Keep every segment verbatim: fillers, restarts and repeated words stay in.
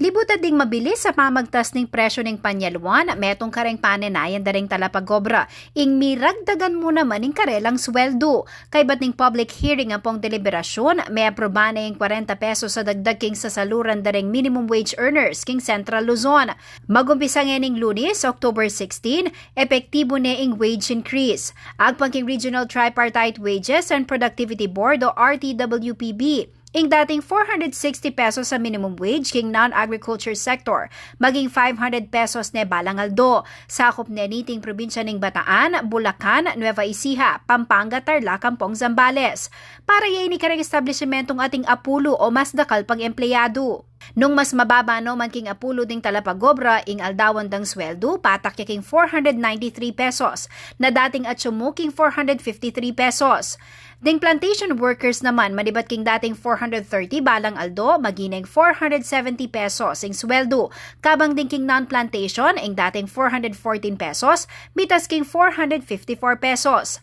Libutad ding mabilis a pamagtas ning presyu ning panyaluan, metung kareng panenayan da ring talapagobra ing miragdagan mu naman ing karelang sweldu. Kaybat ning public hearing ampong deliberasyun, meapruba ne ing kwarenta pesos a dagdag king sasaluran da ring minimum wage earners king Central Luzon. Magumpisa ngening Lunes, October sixteen, epektibu ne ing wage increase. Agpang king Regional Tripartite Wages and Productivity Board o R T W P B, ing dating four hundred sixty pesos a minimum wage king non-agriculture sector, maging five hundred pesos ne balang aldo. Sakup ne niting probinsya ning Bataan, Bulacan, Nueva Ecija, Pampanga, Tarlac ampong Zambales. Para ya ini kareng establisementong ating apulu o mas dakal pang empleyadu. Nung mas mababa no man king apulu ding talapagobra, ing aldawan dang sweldu, patak ya king four hundred ninety-three pesos, na dating atyu mu king four hundred fifty-three pesos. Ding plantation workers naman, manibat king dating four hundred thirty balang aldo, maging four hundred seventy pesos ing sweldu. Kabang ding king non-plantation, ing dating four hundred fourteen pesos, mitas king four hundred fifty-four pesos.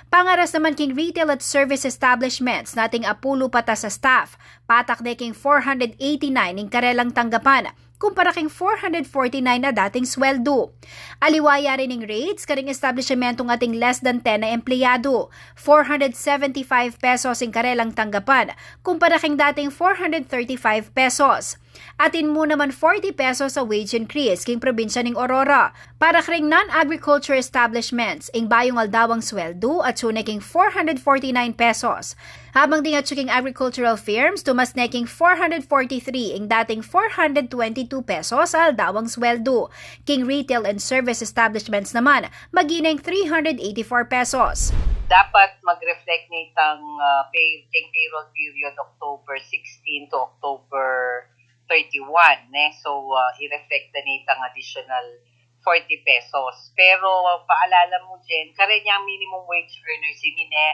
Pangaras naman king retail at service establishments, nating apulu patas a staff, patak ne king four hundred eighty-nine ing karelang tanggapan, kumpara king four hundred forty-nine na dating sweldu. Aliwa ya rin ing rates karing establisementong ating less than ten na empleyadu, four hundred seventy-five pesos ing karelang tanggapan, kumpara king dating four hundred thirty-five pesos. Atin mu naman forty pesos a wage increase king probinsya ning Aurora. Para karing non-agriculture establishments, ing bayung aldawang sweldu atyu ne king four hundred forty-nine pesos. Habang ding atyu king agricultural firms, tumas ne king four hundred forty-three ing dating four hundred twenty-two pesos a aldawang sweldu. King retail and service establishments naman, maging three hundred eighty-four pesos. Dapat mag-reflect nitang, ah, pay, king payroll period October sixteen to October thirty-one, ne? So, ah, i-reflect na nitang additional forty pesos. Pero, ah, paalala mu, Jen, karenyang minimum wage earners ini, ne?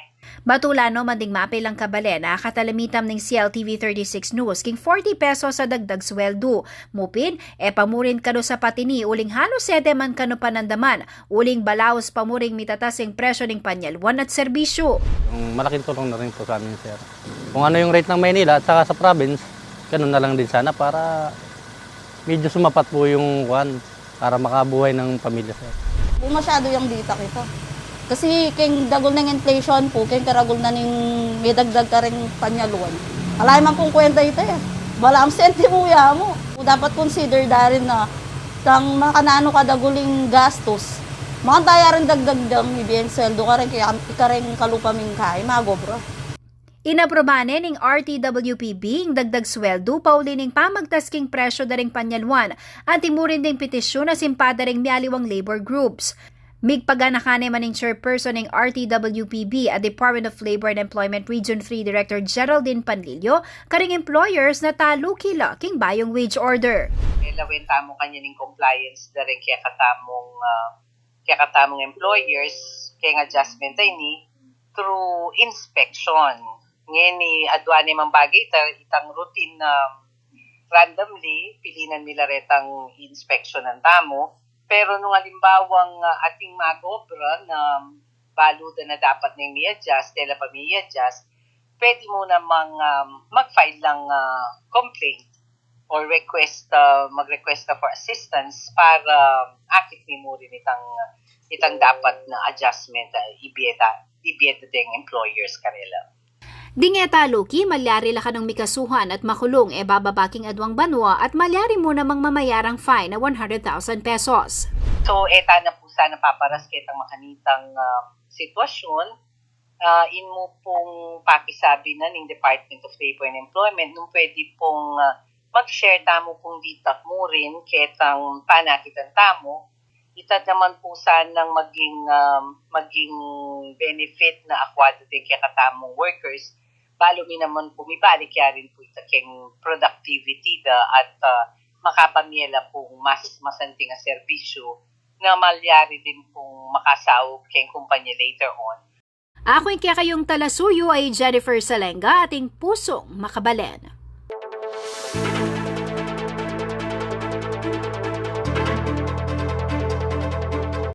Batula no man ding mapilang kabalen a katalimitam ning C L T V thirty-six News, king forty pesos a dagdag sweldu. Mu pin, e pa mu rin kanu sapat ini uling halos e de man kanu panandaman, uling balaus pa mu ring mitatas ing presyu ning panyaluan at serbisyu. Yung malaking tulong na rin po sa amin, sir. Kung ano yung rate ng Maynila at saka sa province, ganun na lang din sana para medyo sumapat po yung, kuwan, para makabuhay ng pamilya, sir. Pu masyadu yang dita kita. Kasi keng dagul neng inflation pu, keng karagul na ning midagdag karing panyaluan. Alay man pung kwenta ita e. Balamu sentimu ya mu. Dapat consider da rin na kang makananu kadagul ing gastus, makanta ya rin dagdag dang ibie ing sweldu karing, karing kalupa ming kai, magobra. Inapruba ne ning R T W P B ing dagdag sweldu pauli ning pamagtas king presyu da ring panyaluan, anti mu rin ding petisyun a simpa da ring mialiwang labor groups. Migpaganakan ne man ing chairperson ning R T W P B a Department of Labor and Employment Region three Director Geraldine Panlilio karing employers na taluki la king bayung wage order. Lawen tamu kanyan ing compliance da ring kekatamung, ah, kekatamung employers keng adjustment a ini through inspection. Ngeni, adwa ne mang bagay ita, itang routine na randomly, pilinan mi la retang inspeksyonan tamu. Pero nung alimbawang, ah, ating mag-obra na balu da na dapat neng mi-adjust, e la pa mi-adjust, pwede mu namang, um, mag-file lang, ah, complaint or request, ah, mag-request ka for assistance para akit mi mu rin itang, itang dapat na adjustment, ah, ibie da, ibie da deng employers karela. Ding e taluki, malyari la kanung mikasuhan at makulung e bababa king adwang banua at malyari mu namang mamayarang fine na one hundred thousand pesos. So, e ta na pu sana paparas ketang makanitang, ah, sitwasyun. Ah, in mu pung pakisabi na ning Department of Labor and Employment, nung pwede pung, ah, mag-share tamu pung dita mu rin ketang panakitan tamu, ita naman pu sanang maging, um, maging benefit na akwado deng kekatamung workers, balu mi naman pu mibalik ya rin pu ita keng productivity da at, ah, makapamie la pung mas masanting a serbisyu na malyari din pung makasaup keng kumpanya later on. Aku ing kekayung talasuyu a i Jennifer Salenga, atin pusung makabalen.